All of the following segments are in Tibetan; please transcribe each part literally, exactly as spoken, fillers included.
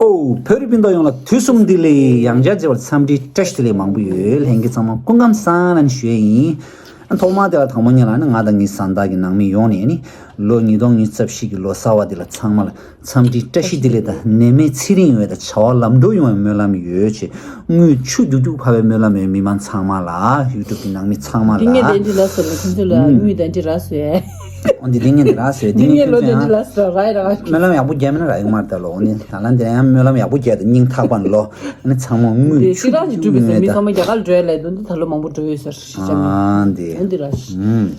ཨོ། བོད་རིགས་སྤུན་ཟླ་ཡོངས་ལ་དུས་གསུམ་བདེ་ལེགས། ཡང་བསྐྱར་མཇལ་བར་འཚམས་འདྲི་བཀྲ་ཤིས་བདེ་ལེགས་མང་པོ་ཡོད། ལྷན་རྒྱས་ཚང་མ་སྐུ་ཁམས་བཟང་ལ་ནི་ཞུ་ཡས་ཡིན། ཐོག་མར་དེ་ལ་དང་པོ་ཉིད་ལ་ནི་ང་དང་ངའི་བཟའ་ཟླ་གི་ནང་མི་ཡོངས་ནས་ནི་ལོ་ཉིས་སྟོང་ཉི་ཤུ་རྩ་བཞི་གི་ལོ་གསར་བ་འདི་ལ་ཚང་མ་ལ་འཚམས་འདྲི་བཀྲ་ཤིས་བདེ་ལེགས་དང་ནད་མེད་ཚེ་རིང་ཡོང་བའི་དང་བྱ་བ་ལམ་འགྲོ་ཡོང་བའི་སྨོན་ལམ་ཡོད་ཅེས། དངུལ་ཆུ་རྒྱུག་རྒྱུག་འཕར་བའི་སྨོན་ལམ་ཡོད། མི་མང་ཚང་མ་ལ། ཡུ་ཊུབ་གི་ནང་མི་ཚང་མ་ལ། འདི་ངས་དེ་འདྲི་ལ་སོ་ལ་ཁྱོད་ཚོ་ལ་དངུལ་དེ་འདྲི་རག་སོ་ཡ། འོ་འདི་འདི་ངས་འདི་རག་སོ་ཡ། འདི་འདི་ངས་ལོ་ཁྱོད་དེ་ཚོ་འདྲི་ཡང་ལ་སོ་ར་ཡ་ར། སྨོན་ལམ་ཡག་པོ་རྒྱག་མིན་ན་རག་གི་མ་རེད་ད་ལོ། འོ་ནི་ད་ལ་འདི་ཡང་སྨོན་ལམ་ཡག་པོ་རྒྱག་ད་སྙིང་ཐག་པ་ནས་ལོ། ཨ་ནི་ཚང་མ་དངུལ་དེ་ཆུ་ཤི་རང་གི་སྒྲུབ་པའི་ཟེར་མི་ཚང་མ་རྒྱ་གར་འགྲོ་ཡ་ལས་དོན་འདི་ད་ལོ་མང་པོ་འགྲོ་ཡོད་ཟེར་ཤི་ཅང་མིན། ཨ་འདི། འོ་འདི་ར་ཤི།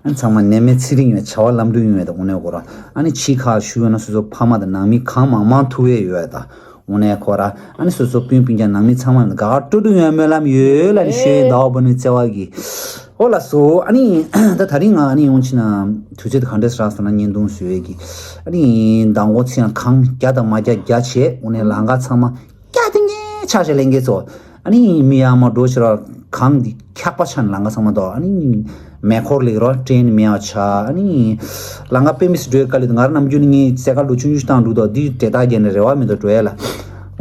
ཨ་ཚང་མ་ནད་མེད་ཚེ་རིང་ཡོང་བའི་བྱ་བ་ལམ་འགྲོ་ཡོང་བའི་ད་དངོས་གནས་གོ་ར། ཨ་ནི་ཕྱི་ཁ་ཞུ་ཡོད་ན་སོ་སོ་ཕ་མ་དང་ནང་མི་གང་མང་མང་ཐུག་ཡས་ཡོད་ད། དངོས་གནས་ཁོ་ར། ཨ་ནི་སོ་སོ་སྤུན་སྤུན་ཀྱག་ནང་མི་ཚང་མ་ལ་དགའ་དགའ་སྤྲོ་སྤྲོ་ཡོང་བའི་སྨོན་ལམ་ཡོད་ལ་ནི་ཞུ་ཡས་ཟླ་བ་བུ་ནི་བརྩེ་བ་གི། ཨོ་ལགས་སོ། ཨ་ནི་ད་ད་རིང་ང་ཨ་ནི་ཡོང་ཕྱིན་ན་དུས་ཚོད་དེ་ག་འདྲས་རག་སོང་ན་བརྙན་ཐུང་བཟོ་ཡས་ཀྱི། ཨ་ནི་མདང་དགོང་ཚེ་ཡང་གང་རྒྱག་དང་མ་རྒྱག་རྒྱག་བྱས་དངོས་གནས་ལང་ཀ་ཚང་མ་རྒྱག་དེ་ངས་ཆགས་བྱས་ལེན་གྱི་ཚོ། ཨ་ནི་མི་ཡར་མར་འགྲོ་ཕྱིར་གང་འདི་འཁྱག་པ་ཆགས་ནས་ལང་ཀ་ཚང་མ་འདུག་ཨ་ནི་མེ་འཁོར་ལེགས་རོ་ཀྲེན་མེད་པ་ཆགས། ཨ་ནི་ལང་ཀ་དཔེ་མི་སྲིད་འགྲོ་ཡ་དཀའ་ལས་འདུག་ང་རང་ནམ་རྒྱུན་ནི་ངའི་སེ་ཀལ་ལོ་ཆུང་ཆུང་ཞིག་བཏང་འགྲོ་འདུག་འདི་འབྲས་རྟགས་རྒྱག་ནས་རེ་བ་མི་འདུག་འགྲོ་ཡ་ལ།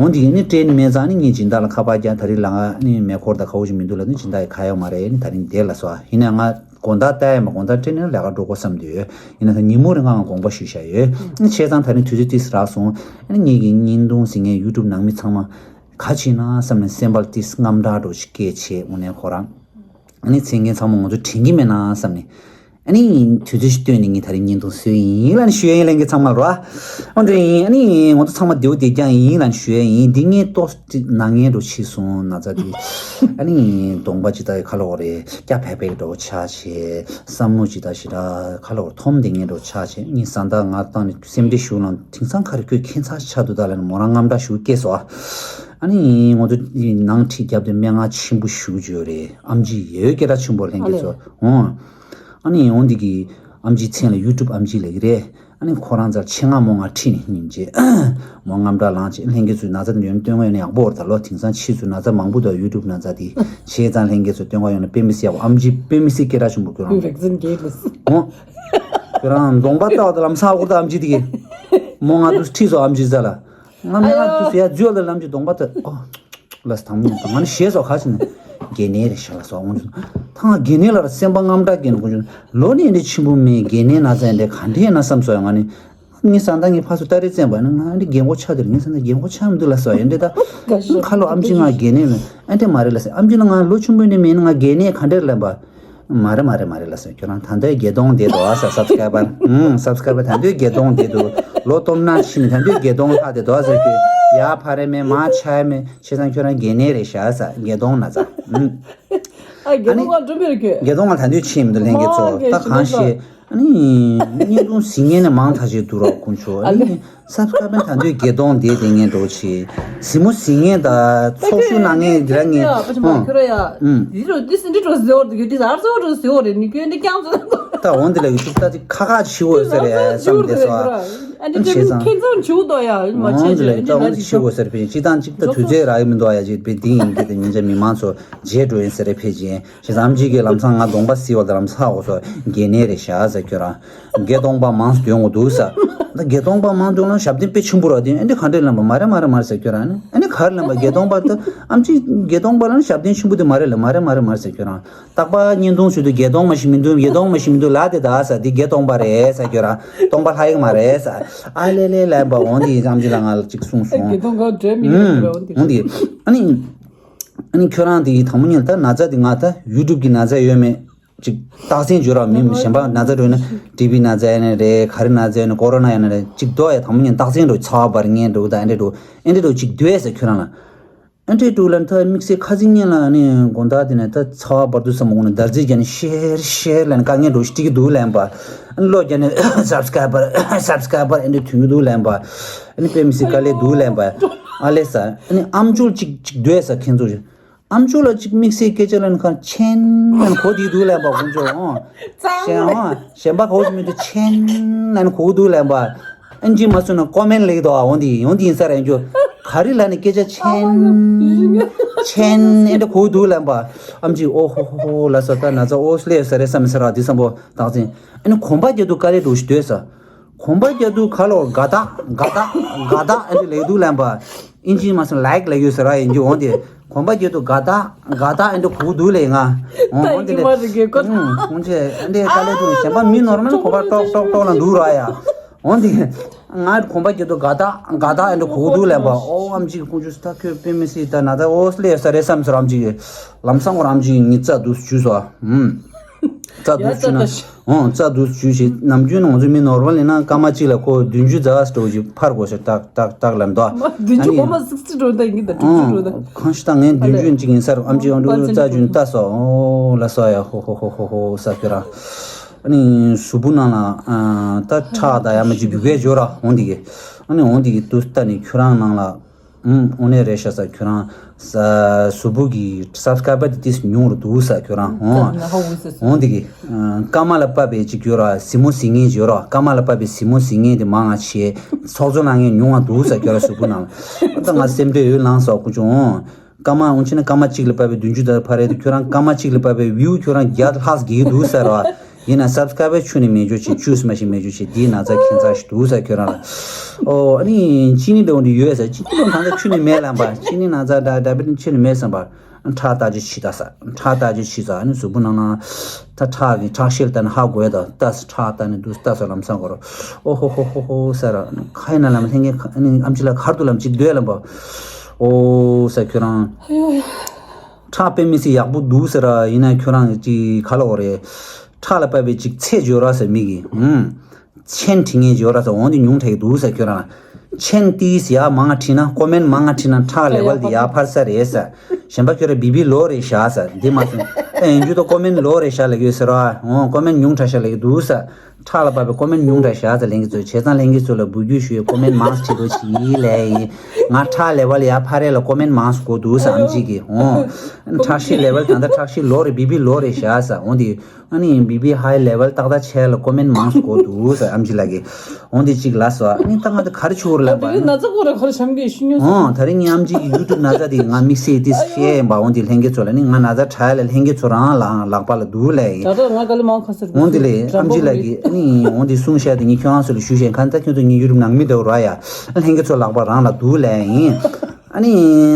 འོན་ཏེ་ཨ་ནི་ཀྲེན་མེད་ཙང་ཨ་ནི་ངས་སྦྱིན་བདག་ལ་ཁ་པར་རྒྱག་ད་རེས་ལང་ཀ་ཨ་ནི་མེ་འཁོར་དང་ག་བོ་ཞིག་མི་འདུག་ལབ་ནི་སྦྱིན་བདག་གིས་ག་ཡོད་མ་རེད། ཨ་ནི་ད་རིང་འདིར་ལ་སོ་ཡིན་ན་ང་དགོང་དག་ལྟ་ཡ་མ་དགོང་དག་ཀྲེན་ནས་ལས་ཀ་འགྲོ་དགོས་བསམ་འདུག་ཡིན་ན་ད་ཉིན་མོ་རེ་ང་དགོངས་པ་ཞུས་བཞག་ཡོད། ཨ་ནི་བྱས་ཙང་ད་རིང་དུས་ཚོད་ཏིས་རག་སོང་། ཨ་ནི་ངེད་ཀྱི་བརྙན་ཐུང་གཟིགས་མཁན་ཡུ་ཊུབ་ནང་མི་ཚང་མ་ག་ཅིག་ན་བསམ་ནས་སེམས་པ་ཏིས་དངངས་སྐྲག་འདྲ་ཞིག་སྐྱེས་བྱས་དངོས་གནས་ཁོ་རང་། ཨ་ནི་མཚན་མཁན་ཚང་མ་ང་ཚོ་དྲན་གྱི་མེད་ན་བསམ་ནས། ཨ་ནི་དུས་ཚོད་ཞིག་བཏོན་ནས་ངས་ད་རིང་བརྙན་ཐུང་བཟོས་ཡིན་ལབ་ནས་ཞུ་ཡ་ཡིན་ལྷན་རྒྱས་ཚང་མ་རོ། འོ་འདི་ཡིན། ཨ་ནི་ང་ཚོ་ཚང་མ་བདེ་པོ་བདེ་རྐྱང་ཡིན་ལབ་ནས་ཞུ་ཡ་ཡིན། འདི་ངས་ཏོག་ཙམ་ནག་ཉེས་འདྲ་ཞིག་སོང་ན་ཚ་དེ། ཨ་ནི་གདོང་པ་ཅི་ལྟར་ཁ་ལོ་རེ་སྐྱ་བེག་བེག་འདྲ་བོ་ཆགས་བྱས། བསམ་བློ་ཅི་ལྟར་ཞེ་དྲག་ཁ་ལོ་ཐོམ་བསྡད་མཁན་འདྲ་བོ་ཆགས་བྱས། ངས་བཟའ་ཟླ་ང་བཏང་ནས་སེམས་ཁྲལ་ཞུ་ལང་དེང་སང་ཁ་རེ་ཁོས་ཁྱད་མཚར་ཆགས་འདུག་ད་ལབ་ནས་མོ་རང་དངངས་སྐྲག་ཞེ་པོ་སྐྱེས་སོང་། ཨ་ནི་ང་ཚོ་ནང་ཁྲིད་རྒྱབ་དེ་སྨྲེ་སྔགས་ཆེན་པོ་ཞེ་པོ་ཅིག་ཡོད་རེད། ཨེམ་ཆི་ཡོད་སྐད་གྲགས་ཆེན་པོ་ལྷན་རྒྱས་ཚོ། ཨ་ལས། འོང་། ཨ་ནི་འོང་འདི་གི་ཨེམ་ཆིའི་མཚན་ལ་ཡུ་ཊུབ་ཨེམ་ཆི་ལབ་ཀྱི་རེད། ཨ་ནི་ཁོ་རང་རྩར་ཆེད་མངགས་མོ་ང་ཁྲིད་ནས་སྙིང་རྗེ། མོ་དངངས་སྐྲག་ལངས་བྱས་ལྷན་རྒྱས་ཚོས་ན་ཚ་འདི་ཡོད་ན་སྟོན་ག་ཡོད་ན་ཡག་པོ་རེད། ད་ལོ་དེང་སང་ཕྱིས་སུ་ན་ཚ་མང་པོ་འདུག་ཡུ་ཊུབ་ན་ཚ་དེ། བྱས་ཙང་ལྷན་རྒྱས་ཚོས་སྟོན་ག་ཡོད་ན་དཔེ་མི་སྲིད་ཡག་པོ། ཨེམ་ཆི་དཔེ་མི་སྲིད་སྐད་གྲགས་ཆེན་པོ་ཁྱོད་རང་། བེག་སིན་རྒྱག་ལ། འོང་། ཁྱོད་རང་གདོང་པ་ལྟ་བ་དང་ལམ་སང་ཨ་ཁུ་ད་ཨེམ་ཆི་དེ་གི། མོ་ང་དུས་ཁྲིད་སོང་ཨེམ་ཆི་རྩ་ལ། ང་མི་ང་དུས་ཡ་འཛུལ་ལ་ལམ་གྱི་གདོང་པ་ལྟ། ཨོ། ལ་དང་མོ་དང་ང་ནི་ཞེས་སོགས་ཁ་ཕྱེ་ནས། དགེ་ནས་རེད་ཤག་ལ་སོགས་འོང་བྱུང་། ད་ང་དགེ་ནས་ལ་སེམས་པ་དངངས་སྐྲག་སྐྱེས་ནས་ཁོང་ཚོ་ལོ་ནས་འདི་ཆེན་པོ་མེད་དགེ་ནས་ན་ཚ་འདི་ག་འདྲས་ན་བསམ་སོགས་ཡང་ང་ནི། ངའི་བཟའ་ཟླ་ངའི་ཕ་ཚོ་ཏ་རེ་བཙན་པ་ནི་ང་འདི་རྒན་གོག་ཆགས་འདུག་ངའི་བཟའ་ཟླ་རྒན་གོག་ཆགས་མི་འདུག་ལ་སོགས་ཡང་འདི་ད། ཁ་ལོ་ཨམ་ཆི་ང་དགེ་ནས་མེད་ཨ་འདྲས་མ་རེད་ལ་སོགས་ཨམ་ཆི་ལ་ང་ལོ་ཆུང་བོ་འདི་མེད་ན་ང་དགེ་ནས་ག་འདྲས་ལབ་པ། མ་རེད་མ་རེད་མ་རེད་ལ་ཟེར། ཁྱོད་རང་ད་ལྟའི་བརྒྱད་སྟོང་བསྡད་འདུག་ཨ་ཟེར། སབ་སི་ཀ་རའི་བར། ཨུམ། སབ་སི་ཀ་རའི་བར་ད་ལྟའི་བརྒྱད་སྟོང་བསྡད་འདུག་ལོ་སྟོང་ནང་ཕྱིན་ནས་ད་ལྟའི་བརྒྱད་སྟོང་ལྷག་བསྡད་འདུག་ཨ་ཟེར། ཁྱོད་ཡར་འཕར་ཡ་མེད་མར་ཆག་ཡ་མེད། བྱས་ཙང་ཁྱོད་རང་དགེ་ནས་རེད་ཤག་ཟེར། བརྒྱད་སྟོང་ན་ཚ། ཨུམ། ཨ་བརྒྱད་སྟོང་ལ་འགྲོ་མི་རེད་ཁྱོད། བརྒྱད་སྟོང་ལ་ད་ལྟའི་ཕྱིན་མི་འདུག་ལྷན་རྒྱས་ཚོ། ད་གང་ཤེས། ཨ་ནི་བརྙན་ཐུང་གཟིགས་མཁན་ནས་མང་ཐག་ཆོད་འདུག་རོགས་ཁོང་ཚོ། ཨ་ནི། སབ་སི་ཀ་རའི་བར་ད་དུང་བརྒྱད་སྟོང་འདི་དེ་ངས་འགྲོ་ཆེ། གཟིགས་མོ་གཟིགས་མཁན་དང་ཚོགས་ཞུགས་གནང་མཁན་འདི་ར་ངས། ཨ་ཁྱོད་ར་ཡ། ཨུམ། འདི་རུ་འདི་སི་འདི་འགྲོ་ཟེར་བ་འདི་འདི་ཟར་ཟེར་བ་འགྲོ་ཟེར་བ་རེད་ནི་ཁྱོད་འདི་རྐྱང་ཟེར། ད་འོང་འདི་ལ་ཡུ་ཊུབ་ལྟ་ཅིག་ཁ་ཁ་ཞིག་འོད་ཟེར་རེད་བསམ་བསྡད་སོ། ཨ་ནི་ཁྱེད་ཚང་ཁྱེད་ཚང་ཆུ་དོ་ཡ་ཡིན་མ་ཆེ་ཆེ་འདི་འདི་འོང་འདི་ཞིག་འོད་ཟེར་ཕེ་ཅིག་དང་ཅིག་ད་དུས་ཚོད་རག་གི་མི་འདུག་ཡ་ཅིག་པེ་འདི་ཡིན་གི་དེ་ཉིན་ཅག་མི་མང་ཚོ་རྗེས་འགྲོ་ཡིན་ཟེར་རེད་ཕེ་ཅིག་ཡིན། ཞེ་ཙམ་གཅིག་གིས་ལམ་སང་ང་གདོང་པ་བསིལ་བ་དང་ལམ་སང་འོ་སོ་དགེ་ནས་རེད་ཤག་ཟེར། ཁྱོད་རང་བརྒྱད་སྟོང་པ་མང་སྟོན་དགོས་འདུག་ས། ད་བརྒྱད་སྟོང་པ་མང་སྟོན་ལ་ཞབས་བརྟན་དཔེ་ཆེན་པོ་ར་དེ་ཨ་འདི་ག་འདྲས་ལབ་པ། མ་རེད་མ་རེད་མ་རེད་ཟེར། ཁྱོད་རང་ནི་ཨ་ནི་ག་རེ་ལབ་པ། བརྒྱད་སྟོང་པ་ད་ཨམ་ཆི་བརྒྱད་སྟོང་པ་ལ་ནི་ཞབས་བརྟན་ཆེན་པོ་དེ་མ་རེད་ལ། མ་རེད་མ་རེད་མ་རེད་ཟེར། ཁྱོད་རང་རྟག་པར་བརྙན་ཐུང་བཟོས་དུས་བརྒྱད་སྟོང་མ་ཞིག་མི་འདུག་བརྒྱད་སྟོང་མ་ཞིག་མི་འདུག་ལབ་དེ་ད་ས་འདི་བརྒྱད་སྟོང་པ་རེད་ཟེར། ཁྱོད་རང་སྟོང་པ་ལྷག་ཡོད་མ་རེད་ཟེར། ཨ་ལེ་ལེ་ལབ་པ་འོང་དེ་ཨམ་ཆི་ལ་ང་ལ་ཅིག་གསུངས་སོང་། བརྒྱད་སྟོང་ག་འདྲས་མི་འདུག་འོང་དེ་ཨ་ནི། ཨ་ནི་ཁྱོད་རང་དེ་དང་པོ་ཉིད་ལ་ད་ན་ཚ་དེ་ང་ད་ཡུ་ཊུབ་གི་ན་ཚ་ཡོད་མེད་ཅིག་རྟགས་མཚན་བརྗོད་རོགས། མི་གཞན་པ་ན་ཚ་འགྲོ་ན་ཊི་བི་ན་ཚ་ཡིན་ན་རེད། ག་རེ་ན་ཚ་ཡིན་ན་ཀོ་རོ་ན་ཡིན་ན་རེད། ཅིག་འདུག་ཡ་དང་པོ་ཉིད་རྟགས་མཚན་འགྲོ་ཚ་བ་འབར་མཁན་འགྲོ་ད་ཨེ་འདྲས་འགྲོ་ཨེ་འདྲས་འགྲོ་ཅིག་འདུག་ཡ་ཟེར། ཁྱོད་རང་ལ་ཨེ་འདྲས་འགྲོ་ལ་ད་དམིགས་བསལ་ཁ་སང་ཉིན་ལ་ནི་དགོང་དག་དེ་ནས་ད་ཚ་བ་འབར་དུས་ཙམ་པ་དགོང་ན་འདར་རྩིས་བརྒྱབ་ནས་ཤེར་ཤེར་ལ་ནི་དཀའ་ངལ་འགྲོ་ཞིག་འགྲིག་གི་འདུག་ལབ་པ། ཨ་ནི་གློག་བརྒྱབ་ནས་སབ་སི་ཀ་རའི་བར་སབ་སི་ཀ་རའི་བར་ཨེ་འདྲས་ཐོན་གི་འདུག་ལབ་པ། ཨ་ནི་དཔེ་མི་སྲིད་དཀའ་ལས་འདུག་ལབ་པ། ཨ་ལས་ས། ཨ་ནི་ཨམ་ཅོག་ཅིག་ཅིག་འདུག་ས་ཁྱེད་ཚོ། ཨམ་ཅོག་ལ་ཅིག་དམིགས་བསལ་སྐད་ཆ་ལ་ནི་ཁ་ཆེན་ལ་ནི་གོ་བསྡད་འདུག་ལབ་པ་དཀོན་མཆོག་ཨོ། གཙང་། གཞན་ཨོ་གཞན་པ་གོ་ཅིག་མི་འདུག་ཆེན་ལ་ནི་གོ་འདུག་ལབ་པ། ཨན་ཅི་མ་སུ་ན་ཀོ་མེན་ལེགས་དོ་འོང་དེ་འོང་དེ་ཡིན་ས་རེད་འཇོ། ག་རེ་ལ་ནི་སྐད་ཆ་ཆེན་ཆེན་ཨེ་འདྲ་གོ་འདུག་ལབ་པ། ཨམ་ཅི་ཨོ་ཧོ་ཧོ་ཧོ་ལ་ས་ད་ན་ཚ་ཨོ་སླེབས་ས་རེད་བསམ་ས་ར་དེ་བསམ་པོ་རྟགས་མཚན། ཨ་ནི་གོམ་པ་རྒྱག་དུས་དཀའ་ལས་འགྲོ་ཞིག་འདུག་ས། གོམ་པ་རྒྱག་དུས་ག་ལོ་དགའ་རྟགས་དགའ་རྟགས་དགའ་རྟགས་ཨེ་འདྲ་ལབ་འདུག་ལབ་པ། ཨིན་ཇི་མ་སོང་ལའིཀ་ལབ་ཡོད་ཟེར་བ་ཡིན་གྱི། འོང་དེ་གོམ་པ་རྒྱག་དུས་དགའ་རྟགས་དགའ་རྟགས་ཨེ་འདྲ་གོ་གི་འདུག་ལབ་ང་། འོང་འོང་དེ་ལས་འོང་ཅེ་ཨེ་འདྲ་དཀའ་ལས་འདུག་གཞན་པ་མི་ནོར་མལ་གོམ་པ་ཏོག་ཏོག་ཏོག་ལ་འདུག་ར་ཡ། འོང་དེ་ང་གོམ་པ་རྒྱག་དུས་དགའ་རྟགས་དགའ་རྟགས་ཨེ་འདྲ་གོ་གི་འདུག་ལབ་པ། ཨོ་ཨམ་ཅིག་ཀུན་སྤྱོད་ད་ཁྱོད་དཔེ་མི་སྲིད་ད་ན་ད་ཨོ་སླེབས་ས་རེད་བསམ་ཟེར། ཨམ་ཅིག་ལམ་སང་ཁོ་རང་ཨམ་ཅིག་ངི་རྩ་འདུག་ཞུས་སོ། ཨུམ། རྩ་འདུག་ཞུས་ན། ཨོ་རྩ་འདུག་ཞུས་ཞེས་ནམ་རྒྱུན་ང་ཚོ་མི་ནོར་མལ་ཡིན་ན་སྐར་མ་གཅིག་ལ་ཁོ་བདུན་ཅུ་ཛ་སྟོ་ཞིག་འཕར་དགོས་ཤག་ཏག་ཏག་ཏག་ལབ་འདུག་མ་བདུན་ཅུ་ཨ་ནི་གོ་མ་སིག་སི་འགྲོ་ད་ཡིན་གྱི་ད་བདུན་ཅུ་འགྲོ་ད། ཨོ་གང་ཞིག་ད་ངས་བདུན་ཅུ་ཅིག་ཡིན་ས་རུ་ཨམ་ཅིག་ཨོ་འགྲོ་རྩ་རྒྱུན་ལྟ་སོ། ཨོ་ལ་སོ་ཡ་ཧོ་ཧོ་ཧོ་ཧོ་ཧོ་ཧོ་ས་ཁྱོད་རང་། ཨ་ནི་གཟུགས་པོ་ནང་ལ་ཨ་ད་ཁྲག་ད་ཡ་མ་ཅིག་རྒྱུག་གས་འཇོག་ར་འོང་དེ་གི། ཨ་ནི་འོང་དེ་གི་དུ་ལྟ་ནི་ཁྱོད་རང་ནང་ལ། ཨུམ། དངོས་གནས་རེད་ཤག་ས་ཁྱོད་རང་། ས་གཟུགས་པོ་གི་སབ་སི་ཀ་རའི་བར་དེ་ཏིས་ཉུང་རུ་འདུག་ས་ཁྱོད་རང་། ཧོ། ཧོ་ཧོ་ས། འོང་དེ་གི། སྐར་མ་ལ་བབས་པའི་ཅིག་ཡོད་ར་གཟིགས་མོ་གཟིགས་མཁན་ཅིག་ཡོད་ར། སྐར་མ་ལ་བབས་པའི་གཟིགས་མོ་གཟིགས་མཁན་དེ་མང་ང་ཆེ། ཚོགས་གཙོ་ལངས་མཁན་ཉུང་བ་འདུག་ས་ཁྱོད་རང་གཟུགས་པོ་ནང་ལ། ད་ང་སེམས་ཁྲལ་ཡོད་ལངས་སོ་ཀུ་ཅུང་། སྐར་མ་འོང་ཕྱིན་ན་སྐར་མ་གཅིག་ལ་བབས་པའི་བདུན་ཅུ་དར་འཕར་རེད་དེ། ཁྱོད་རང་སྐར་མ་གཅིག་ལ་བབས་པའི་བིའུ་ཁྱོད་རང་བརྒྱ་ལྷག་བརྒལ་འདུག་ས་ར། ཡིན་ན་སབ་སི་ཀ་རའི་བར་ཆུ་ནི་མེད་འཇོག་བྱེད། བཅུ་ཙམ་ཞིག་མེད་འཇོག་བྱེད། འདིའི་ན་ཚ་ཁྱད་མཚར་ཞིག་འདུག་ས་ཁྱོད་རང་ལ། ཨོ་ཨ་ནི་ཅི་ནི་འདྲ་བོ་འདི་ཡོད་ས་ཅི་ནི་ལོ་ད་ལྟ་ཆུ་ནི་མེད་ལབ་པ། ཅི་ནི་ན་ཚ་ད་ད་བི་ཆུ་ནི་མེད་བསམ་པ། ཁྲག་ལྟ་ཅི་ཆི་ད་ས། ཁྲག་ལྟ་ཅི་ཆི་ས། ཨ་ནི་གཟུགས་པོ་ནང་ན་ད་ཁྲག་གི་ཁྲག་ཤེད་ལྟ་ནི་ཧ་གོ་ཡ་ད་ལྟ་ས། ཁྲག་ལྟ་ནི་འདུག་ལྟ་ས་ལམ་སང་གོ་རོ། ཨོ་ཧོ་ཧོ་ཧོ་ཧོ་ས་ར། ཁ་ཡི་ན་ལམ་ལྷན་རྒྱས་ཨ་ནི་ཨམ་ཆི་ལ་ཁར་དུ་ལམ་ཅིག་སྡོད་ལམ་པ། ཨོ་ས་ཁྱོད་རང་། ཁྲག་དཔེ་མི་སྲིད་ཡག་པོ་འདུག་ཟེར་ར། ཡིན་ན་ཁྱོད་རང་གི་ཅིག་ག་ལ་འོ་རེད། ཁྲག་ལ་བབས་པའི་ཅིག་ཚད་ཅིག་ཡོད་ར་ཟེར་མི་གི། ཧུམ། མཆན་བྲིས་མཁན་ཅིག་ཡོད་ར་ཟེར། འོང་དེ་ཉུང་དྲགས་ཀྱི་འདུག་ཟེར་ཁྱོད་རང་། མཆན་ཏིས་ཡ་མང་ང་བྲིས་ན་ཀོ་མེན་མང་ང་བྲིས་ན་ཁྲག་ལེ་ཝལ་དེ་ཡར་འཕར་ས་རེད་ཟེར། གཞན་པ་ཁྱོད་ར་བི་བི་ལོ་རེད་ཤག་ཟེར། འདི་མ་སོང་། ད་ཡིན་རྒྱུ་ད་ཀོ་མེན་ལོ་རེད་ཤག་ལབ་ཡོད་ཟེར་ར། འོང་ཀོ་མེན་ཉུང་དྲགས་ཤག་ལབ་ཀྱི་འདུག་ཟེར། ཁྲག་ལ་བབས་པའི་ཀོ་མེན་ཉུང་དྲགས་ཤག་ཟེར་ལྷན་རྒྱས་ཚོ། བྱས་ཙང་ལྷན་རྒྱས་ཚོ་ལ་འབོད་སྐུལ་ཞུ་ཡས། ཀོ་མེན་མང་ཙམ་བྲིས་རོགས་བྱེད་ལབ་ཡིན། ང་ཁྲག་ལེ་ཝལ་ཡར་འཕར་རེད་ལ་ཀོ་མེན་མང་ཙམ་དགོས་འདུག་ཟེར་ཨམ་ཅིག་གིས། འོང་། ཁྲག་ཤེད་ལེ་ཝལ་ད་ལྟ་ཁྲག་ཤེད་ལོ་རེད། བི་བི་ལོ་རེད་ཤག་ཟེར། འོང་དེ་ཨ་ནི་བི་བི་ཧའི་ལེ་ཝལ་ཏག་ཏག་བྱས་ལ་ཀོ་མེན་མང་ཙམ་དགོས་འདུག་ཟེར་ཨམ་ཅི་ལགས་ཀྱིས། འོང་དེ་གཅིག་ལབ་སོང་། ཨ་ནི་ད་ང་ད་ག་རེ་བྱེད་དགོས་རེད་ལབ་པ། ད་དེ་རིང་ན་ཚ་ཁོ་ར་ཁོ་ར་བྱམས་ཀྱིས་ཤི་ཉོ་སོང་། འོང་། ད་རིང་ངའི་ཨམ་ཅི་གི་ཡུ་ཊུབ་ན་ཚ་དེ་ང་དམིགས་བསལ་དེ་བཤད་ཡིན་པ། འོང་དེ་ལྷན་རྒྱས་ཚོ་ལ་ནི་ང་ན་ཚ་དྲག་ལ་ལྷན་རྒྱས་ཚོ་རང་ལ་ལག་པ་ལ་འདུག་ལབ་ཡིན། ད་ལྟ་ང་ག་ལ་མང་ཁ་སར་འོང་དེ་ལས་ཨམ་ཅི་ལགས་ཀྱིས་ཨ་ནི་འོང་དེ་གསུང་བཤད་དེ་ངས་ཁྱོད་རང་ཚོ་ལ་ཞུ་བཞིན་གང་ལྟར་ཁྱོད་ཚོ་ངའི་ཡུ་ཊུབ་ནང་མི་འདུག་ར་ཡ། ལྷན་རྒྱས་ཚོ་ལག་པ་རང་ལ་འདུག་ལབ་ཡིན། ཨ་ནི་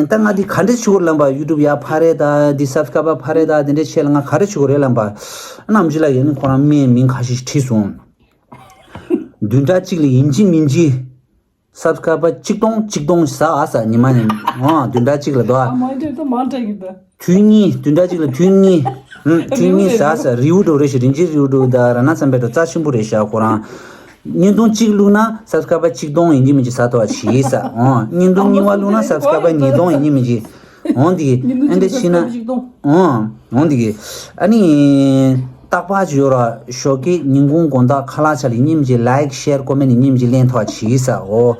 ད་ང་འདི་ག་འདྲ་བྱེད་དགོས་རེད་ལབ་པ། ཡུ་ཊུབ་ཡར་འཕར་རེད་ད། འདི་སབ་སི་ཀ་རའི་བར་འཕར་རེད་ད། དེ་འདྲའི་ཆེད་ལ་ང་ག་རེ་བྱེད་དགོས་རེད་ལབ་པ། ཨ་ནི་ཨམ་ཅི་ལགས་ཡིན་ནི་ཁོ་རང་སྨན་མིང་ཁ་ཤས་ཤིག་བྲིས་སོང་། བདུན་ཕྲག་གཅིག་ལ་ཡིན་གཅིག་མིན་གཅིག་སབ་སི་ཀ་རའི་བར་གཅིག་སྟོང་གཅིག་སྟོང་ཟ་ཨ་ཟ་ཉི་མ་ཉིན། ཨོ་བདུན་ཕྲག་གཅིག་ལ་དོ། ཨ་མ་འདྲ་ད་མ་འདྲ་གི་ད། དུས་གཉིས། བདུན་ཕྲག་གཅིག་ལ་དུས་གཉིས། ཨུམ། དུས་གཉིས་ཟ་ཟ། རིའུ་འགྲོ་རེ་ཞིག་རིན་ཆེན་རིའུ་འགྲོ་ད་ར་ན་བསམ་པའི་འགྲོ་རྩ་ཆེན་པོ་རེད་ཤག་ཁོ་རང་། བརྙན་ཐུང་གཅིག་བླུགས་ན་སབ་སི་ཀ་རའི་བར་གཅིག་སྟོང་ཡིན་གཅིག་མིན་གཅིག་ཟ་ཐུབ་པ་བྱེད་ས། འོང་། བརྙན་ཐུང་གཉིས་པ་བླུགས་ན་སབ་སི་ཀ་རའི་བར་ཉིས་སྟོང་ཡིན་གཅིག་མིན་གཅིག་འོང་དེ་གི་ཨ་འདྲ་བྱས་ན། འོང་། འོང་དེ་གི་ཨ་ནི། རྟག་པར་ཅིག་ཡོད་ར་ཞོགས་ཀས་ཉིན་གུང་དགོང་དག་ཁ་ལག་ཆ་ལ་ཉིན་གཅིག་ལའིཀ་ཤེར་ཀོ་མེན་ཉིན་གཅིག་ལེན་ཐུབ་པ་བྱེད་ས། འོ།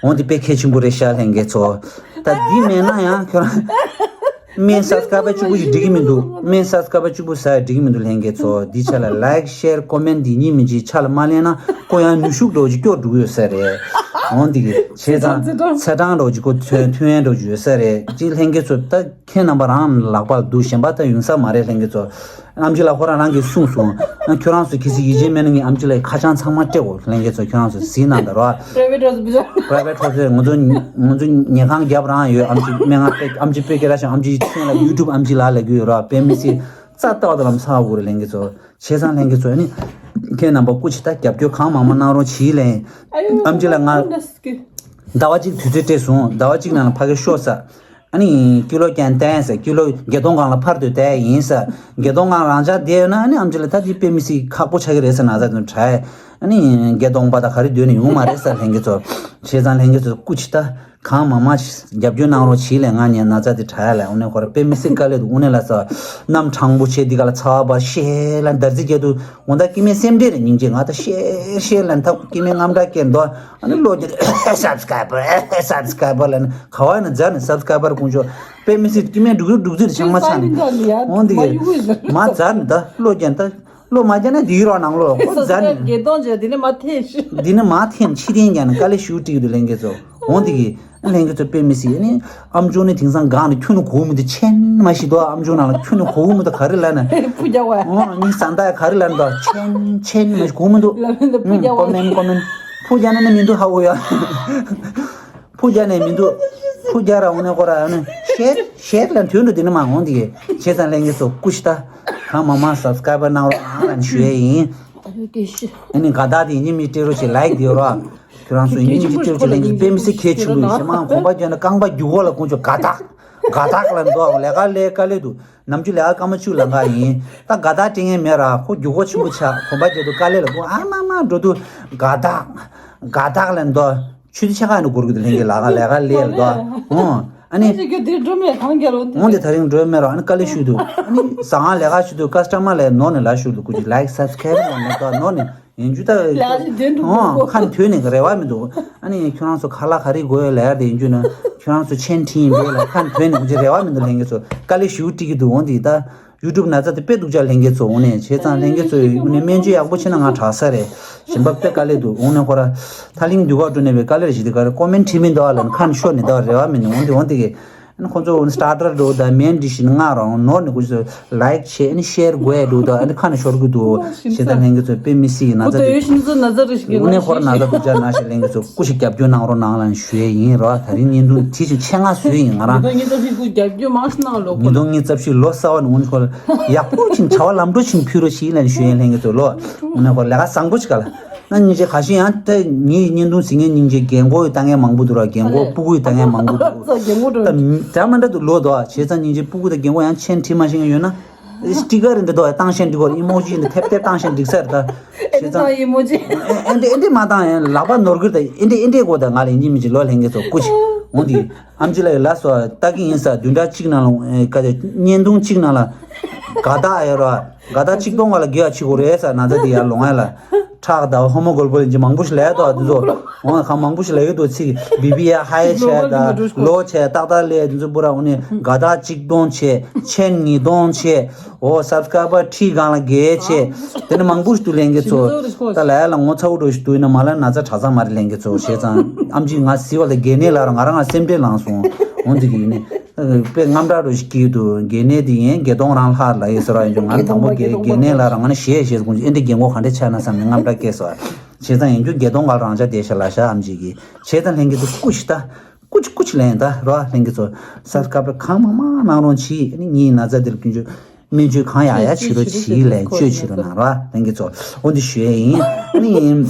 འོང་དེ་དཔེ་གལ་ཆེན་པོ་རེད་ཤག་ལྷན་རྒྱས་ཚོ། ད་འདི་མེད་ན་ཡང་ཁྱོད་རང་། སྨན་སབ་སི་ཀ་རའི་བར་གཅིག་པུ་ཞིག་འགྲིག་གི་མི་འདུག་སྨན་སབ་སི་ཀ་རའི་བར་གཅིག་པུ་ཟ་ཡ་འགྲིག་གི་མི་འདུག་ལྷན་རྒྱས་ཚོ། འདི་ཆ་ལ་ལའིཀ་ཤེར་ཀོ་མེན་འདི་གཉིས་མིན་གཅིག་ཆ་ལ་མ་ལེན་ན་ཁོ་ཡང་ནུས་ཤུགས་འདྲ་བོ་ཅིག་སྐྱོ་འགྲོ་གི་ཡོད་ས་རེད། འོང་དེ་གི་བྱས་ཙང་ཚ་གྲང་འདྲ་བོ་ཅིག་ཁོ་ཐོན་ཐོན་ཡ་འདྲ་བོ་ཅིག་ཡོད་ས་རེད། གཅིག་ལྷན་རྒྱས་ཚོ་ད་ཁྱེད་རྣམ་པ་རང་ལག་པ་ལ་འདུག་གཞན་པ་ད་ཡོང་ས་མ་རེད་ལྷན་རྒྱས་ཚོ། ཨམ་ཅི་ལགས་ཁོ་རང་རང་གིས་གསུངས་སོང་། ཨ་ཁྱོད་རང་ཚོ་གལ་སྲིད་ཡིད་ཆེས་མེད་ན་ངས་ཨམ་ཅི་ལགས་ཁ་བྱང་ཚང་མ་སྤྲད་གོ་ལྷན་རྒྱས་ཚོ། ཁྱོད་རང་ཚོ་གཟིགས་གནང་དང་རོགས། པ་རའི་ཝེ་ཊི་ཧོ་སི་པི་ཊལ། པ་རའི་ཝེ་ཊི་ཧོ་སི་པི་ཊལ། ང་ཚོ་ང་ཚོ་ཉལ་ཁང་རྒྱབ་རང་ཡོད། ཨམ་ཅི་སྨན་ཁང་དཔེ་ཨམ་ཅི་དཔེ་སྐད་གྲགས་ཤིང་ཨམ་ཅི་མཚན་ལ་ཡུ་ཊུབ་ཨམ་ཅི་ལགས་ལབ་ཀྱི་ཡོད་རོགས། དཔེ་མི་སྲིད་རྩ་ལྟ་བ་དང་ལམ་ཚ་བ་དགོས་རེད་ལྷན་རྒྱས་ཚོ། བྱས་ཙང་ལྷན་རྒྱས་ཚོ་ཨ་ནི། ཁྱེད་རྣམ་པ་སྐུ་མཁྱེན་ད་རྒྱབ་སྐྱོར་གང་མང་མང་གནང་རོགས་བྱིས་ལེ། ཨམ་ཅི་ལགས་ང་ཟླ་བ་གཅིག་དུས་ཚོད་སྤྲད་སོང་། ཟླ་བ་གཅིག་ནང་ལ་ཕ་གི་ཤོག་ཟེར། ཨ་ནི་ཀི་ལོ་ཀྱང་བསྟན་ཟེར། ཀི་ལོ་བརྒྱད་སྟོང་སྒང་ལ་འཕར་དུས་བསྡད་ཡིན་ཟེར། བརྒྱད་སྟོང་སྒང་རང་འཇགས་བསྡད་ཡོད་ན་ཨ་ནི་ཨམ་ཅི་ལགས་ད་འདི་དཔེ་མི་སྲིད་ཁག་པོ་ཆགས་ཀྱི་རེད་ཟེར། ན་ཚ་དེ་ཚོ་དྲག་ཨ་ནི་བརྒྱད་སྟོང་པ་ད་ག་རེ་སྡོད་ནས་ཡོང་མ་རེད་ཟེར་ལྷན་རྒྱས་ཚོ། བྱས་ཙང་ལྷན་རྒྱས་ཚོ་སྐུ་མཁྱེན་ད་གང་མང་མང་རྒྱབ་སྐྱོར་གནང་རོགས་བྱིས་ལེ། ང་ཉལ་ན་ཚ་དེ་དྲག་ལེ། དངོས་གནས་ཁོ་ར་དཔེ་མི་སྲིད་དཀའ་ལས་འདུག་དངོས་གནས་ལ་ས་གནམ་གྲང་པོ་བྱས་འདི་ག་ལ་ཚ་བ་བར་ཤེས་ལ་འདར་རྩི་རྒྱག་དུས། འོ་ད་སྐྱེ་དམན་སེམས་ཁྲལ་རེད་སྙིང་རྗེ། ང་ད་ཤེར་ཤེར་ལན་ཐབས་སྐྱེ་དམན་རྔམ་སྐྲག་སྐྱེ་འདུག་ཨ་ནི་བློ་སྒྱུར་སབ་སི་ཀ་རའི་བར་སབ་སི་ཀ་རའི་བར་ལན་ག་བ་ན་ཛར་ནས་སབ་སི་ཀ་རའི་བར་དཀོན་མཆོག་དཔེ་མི་སྲིད་སྐྱེ་དམན་འབྲུག་རུ་འབྲུག་རྫི་རེད་ཆང་མ་ཆག་ནས། འོ་འདི་གི་མ་ཛར་ནས་ད་བློ་རྒྱན་ད་བློ་མ་རྒྱན་ན་འདི་རོགས་ནང་ལོགས་ཁོ་ཛར་ནས། འདི་ནི་མ་ཐེན་ཕྱི་ཐེན་རྒྱན་ནས་དཀའ་ལས་ཞུ་ཀྲིག་འདུག་ལྷན་རྒྱས་ཚོ། འོ་འདི་གི་ལྷན་རྒྱས་ཚོ་དཔེ་མི་སྲིད་ནི་ཨམ་ཅོག་ནི་དེང་སང་སྒང་ནས་ཁྱོན་ནས་གོ་མི་འདུག་མཆན་མ་ཞིག་འདུག་ཨམ་ཅོག་ནང་ལ་ཁྱོན་ནས་གོ་མི་འདུག་ག་རེ་ལབ་ན། ཕུ་རྒྱག་བ། འོ་ནི་ས་མཐའ་ག་རེ་ལབ་ན་འདུག་མཆན་མཆན་མ་ཞིག་གོ་མི་འདུག་ལབ་ན་འདུག་ཕུ་རྒྱག་བ། ཀོ་མེན་ཀོ་མེན། ཕུ་རྒྱ་ནས་ནི་མི་འདུག་ཧ་འོ་ཡ། ཕུ་རྒྱ་ནས་མི་འདུག་ཕུ་རྒྱ་ར་འོ་ནས་ཁོ་ར་ཨ་ནི་ཤེར་ཤེར་ལ་དུས་འགྲོ་དེ་ནི་མ་འོང་དེ་གི་བྱས་ཙང་ལྷན་རྒྱས་ཚོ་སྐུ་ཞི་ད་གང་མང་མང་སབ་སི་ཀ་རའེ་བར་གནང་རོགས་ཨང་ལ་ཞུ་ཡས་ཡིན། ཨ་ནི་ག་ད་དེ་ཡིན་མི་སྤྲད་རོགས་བྱེད། ལའིག་དེ་རོགས། ཁྱོད་རང་ཚོ་ཡིན་མི་སྤྲད་རོགས་བྱེད། ལྷན་རྒྱས་དཔེ་མི་སྲིད་གལ་ཆེན་པོ་ཡིན། ཞེ་མང་གོམ་པ་རྒྱག་ན་རྐང་པ་རྒྱུག་གོ་ལ་དཀོན་མཆོག་ག་ད་ག་ད་ལ་འདུག་ལས་ཀ་ལས་ཀ་ལས་འདུག་ནམ་རྒྱུན་ལས་ཀ་སྐར་མ་བཅུ་ལང་ག་ཡིན། ད་དགའ་རྟགས་སྤྲད་མཁན་མེད་ར། ཁོ་རྒྱུག་པ་ཆེན་པོ་ཆགས། གོམ་པ་རྒྱག་དུས་དཀའ་ལས་ལ་ཁོ་ཨ་མ་མ་འགྲོ་དུས་དགའ་རྟགས་དགའ་རྟགས་ལ་འདོ། ཆུ་དེ་ཆ་ག་ནས་འགོར་གི་འདུག་ལྷན་རྒྱས་ལ་ག་ལས་ཀ་ལས་ལ་འདོ། ཨོ་ཨ་ནི། ཨ་ཅེ་ཁྱོད་དེ་འགྲོ་མེད་གང་རྒྱལ་ལོ་འདི། འོང་དེ་ད་རིང་འགྲོ་མེད་ར། ཨ་ནི་དཀའ་ལས་ཞུ་དུས་ཨ་ནི་ཟ་ཁང་ལས་ཀ་ཞུ་དུས་ཀ་སི་ཏ་མར་ལ་ནོར་ནས་ལ་ཞུ་དུས་སྐུ་མཁྱེན་ལའིག་སབ་སི་ཀ་རའེ་བར་ནས་ད་ནོར་ནས། ཡིན་རྒྱུ་ད། ལ་ཞིག་དོན་འགྲུབ་ཨོ་དགོས་ཁ་ནས་ཐོན་ནས་རེ་བ་མི་འདུག་ཨ་ནི་ཁྱོད་རང་ཚོ་ཁ་ལག་ག་རེ་དགོས་ལ་ཡར་དེ་ཡིན་རྒྱུ་ན་ཁྱོད་རང་ཚོ་མཆན་འཕྲིན་འབེལ་ལ་ཁ་ནས་ཐོན་ནས་འུ་ཅི་རེ་བ་མི་འདུག་ལྷན་རྒྱས་ཚོ་དཀའ་ལས་ཞུ་སྤྲད་ཀྱི་འདུག་འོང་དེ་ད་ཡུ་ཊུབ་ན་ཚ་དེ་དཔེ་སྡུག་ཅག་ལྷན་རྒྱས་ཚོ་འོང་ནས་བྱས་ཙང་ལྷན་རྒྱས་ཚོ་འོང་ནས་སྨན་བཅོས་ཡག་པོ་བྱས་ན་ང་དྲག་ས་རེད། གཞན་པ་དཔེ་དཀའ་ལས་འདུག་འོང་ནས་ཁོ་ར་ཐ་ལིང་འདུག་ག་འགྲོ་ནས་པའི་དཀའ་ལས་རེ་ཞིག་དེ་ག་རེ་ཀོ་མེན་ཊི་མི་འདུག་ཨ་ལ་ཁ་ནས་ཤོར་ནས་འདུག་རེ་བ་མི་འདུག་འོང་དེ་འོང་དེ་གི་ཨ་ནི་ཁོང་ཚོ་སི་ཊར་ཊར་འགྲོ་དང་མེན་ཌི་ཤིན་ང་རང་ནོར་ནས་ཁོ་ཚོ་ལའིག་བྱེད། ཨ་ནི་ཤེར་དགོས་འགྲོ་དང་ཨ་ནི་ཁ་ནས་ཤོར་གི་འདུག་ཤེས་དང་ལྷན་རྒྱས་ཚོ་དཔེ་མི་སྲིད་ན་ཚ་འདུག་ཁོ་ད་ཡོད་ཤིན་ཚོ་ན་ཚ་རེ་ཞིག་ཡོད་ན་ཁོ་ར་ན་ཚ་འདུག་ཅག་ན་ཞིག་ལྷན་རྒྱས་ཚོ་སྐུ་ཞིག་རྒྱབ་སྐྱོར་གནང་རོགས་གནང་ལ་ཞུ་ཡས་ཡིན་རོགས། ད་རིང་བརྙན་ཐུང་དེ་ཚོ་ཆེད་མངགས་བཟོས་ཡིན་ང་རང་། ད་ངེད་ཚོ་ཞིག་སྐུ་རྒྱབ་སྐྱོར་མང་ཞིག་གནང་ལོ་ཁོ། ཉིས་སྟོང་ཉི་ཤུ་རྩ་བཞི་ལོ་གསར་བ་ནི་འོན་ཁོ་ཡག་པོ་ཕྱིན་བྱ་བ་ལམ་འགྲོ་ཕྱིན་ཕུལ་རོགས་ཞིག་ལ་ཞུ་ཡས་ལྷན་རྒྱས་ཚོ་ལོ། འོ་ན་ཁོ་ལས་ཀ་བཟང་པོ་ཞིག་ག་ལ། ང་སྙིང་རྗེ་ག་ཤེད་ཡང་ད་ངའི་བརྙན་ཐུང་གཟིགས་མཁན་སྙིང་རྗེ་རྒན་གོག་ཡི་ལྟ་མཁན་མང་པོ་འདུག་ར། རྒན་གོག་སྤུ་གུ་ཡི་ལྟ་མཁན་མང་པོ་འདུག་ད་མི་འདྲ་མི་འདྲ་འདུག་ལོ་དོ་བྱས་ཙང་སྙིང་རྗེ་སྤུ་གུ་དང་རྒན་གོག་ཡང་མཆན་བྲིས་མ་ཤེས་མཁན་ཡོད་ན། སི་ཊི་ཀར་རེ་འདི་དོ་བཏང་ཤེས་འགྲིག་གོ། ཨི་མོ་ཇི་འདི་ཐེབས་ཐེབས་བཏང་ཤེས་འགྲིག་ས་རེད་ད། བྱས་ཙང་ཨི་མོ་ཇི་ཨེ་འདྲ་ཨེ་འདྲ་མ་བཏང་ཡང་ལག་པ་ནོར་གི་རེད་ད། ཨེ་འདྲ་ཨེ་འདྲ་གོ་ད་ང་ལ་ཡིན་གཅིག་མིན་གཅིག་ལོ་ལྷན་རྒྱས་ཚོ་སྐུ་མཁྱེན། འོང་དེ་ཨམ་ཆི་ལ་ཡོད་ལ་སོ་ལྟ་གི་ཡིན་ས། བདུན་ཕྲག་གཅིག་ནང་ལ་ཨེ་ག་ཚོད་བརྙན་ཐུང་གཅིག་ནང་ལ་ག་ད་ཨེ་རོ། དགའ་ད་ཆིག་སྟོང་བ་ལ་དགེ་བ་ཆིག་གོ་རེད་ས་ན་ཚ་དེ་ཡར་ལོང་ཡ་ལ། ཁྲག་དང་ཧོ་མོ་གོལ་པོ་ལ་ཅི་མང་པོ་ཞིག་ལས་དོ་དེ་ཚོ། འོ་ཁ་མང་པོ་ཞིག་ལས་ཡོད་དོ་ཚིག་བི་བི་ཡ་ཧའི་ཆེ་ད་ལོ་ཆེ་ཏག་ཏག་ལས་དེ་ཚོ་པུ་ར་འོ་ནི་དགའ་ད་ཆིག་སྟོང་ཆེ་ཆེན་ཉིས་སྟོང་ཆེ། འོ་སབ་སི་ཀ་རའེ་བར་ཁྲི་གང་ལ་དགེ་ཆེ། དེ་ནི་མང་པོ་ཞིག་ཏུ་ལེན་གི་ཚོ། ད་ལས་ལ་ངོ་ཚ་བོ་འགྲོ་ཞིག་ཏུ་ཡིན་ན་མ་ལ་ན་ཚ་དྲག་ཚ་མ་རེད་ལེན་གི་ཚོ་བྱས་ཙང་ཨམ་ཆི་ང་ཟི་བ་ལ་དགེ་ནས་ལ་ར་ང་རང་ང་སེམས་ཁྲལ་ལངས་སོང་། འོ་འདི་གི་ཡིན་ནི། དཔེ་དངངས་སྐྲག་རུ་ཞིག་སྐྱེས་འདུག་དགེ་ནས་དེ་ཡིན་དགེ་གདོང་རང་ལྷག་ལ་ཡོད་ཟེར་བ་ཡིན་ཀྱང་ང་ནི་དང་པོ་དགེ་དགེ་ནས་ལ་རང་ང་ནི་ཞེས་ཞེས་དགོངས་ཀྱི་ཨེ་འདྲ་རྒན་གོག་ག་འདྲ་ཆགས་ན་བསམ་ནས་དངངས་སྐྲག་སྐྱེས་སོ། བྱས་ཙང་ཡིན་རྒྱུ་དགེ་གདོང་ག་རང་ཆ་དེ་ཤ་ལ་ཤ་ཨམ་ཅིག་གི་བྱས་ཙང་ལྷན་རྒྱས་ཚོ་སྐུ་ཞིག་ད་སྐུ་ཅི་སྐུ་ཅི་ལན་ད་རོ་ལྷན་རྒྱས་ཚོ་སབ་སི་ཀ་རའེ་བར་གང་མང་མང་གནང་རོགས་གྱིས། ཨ་ནི་ངའི་ན་ཚ་འདིར་ཀུན་སྤྱོད་སྨན་བཅོས་གང་ཡག་ཡག་བྱེད་རོགས་གྱིས་ལན་བཅོས་བྱེད་རོགས་གནང་རོ་ལྷན་རྒྱས་ཚོ། འོ་འདི་ཞུ་ཡས་ཡིན། ཨ་ནི།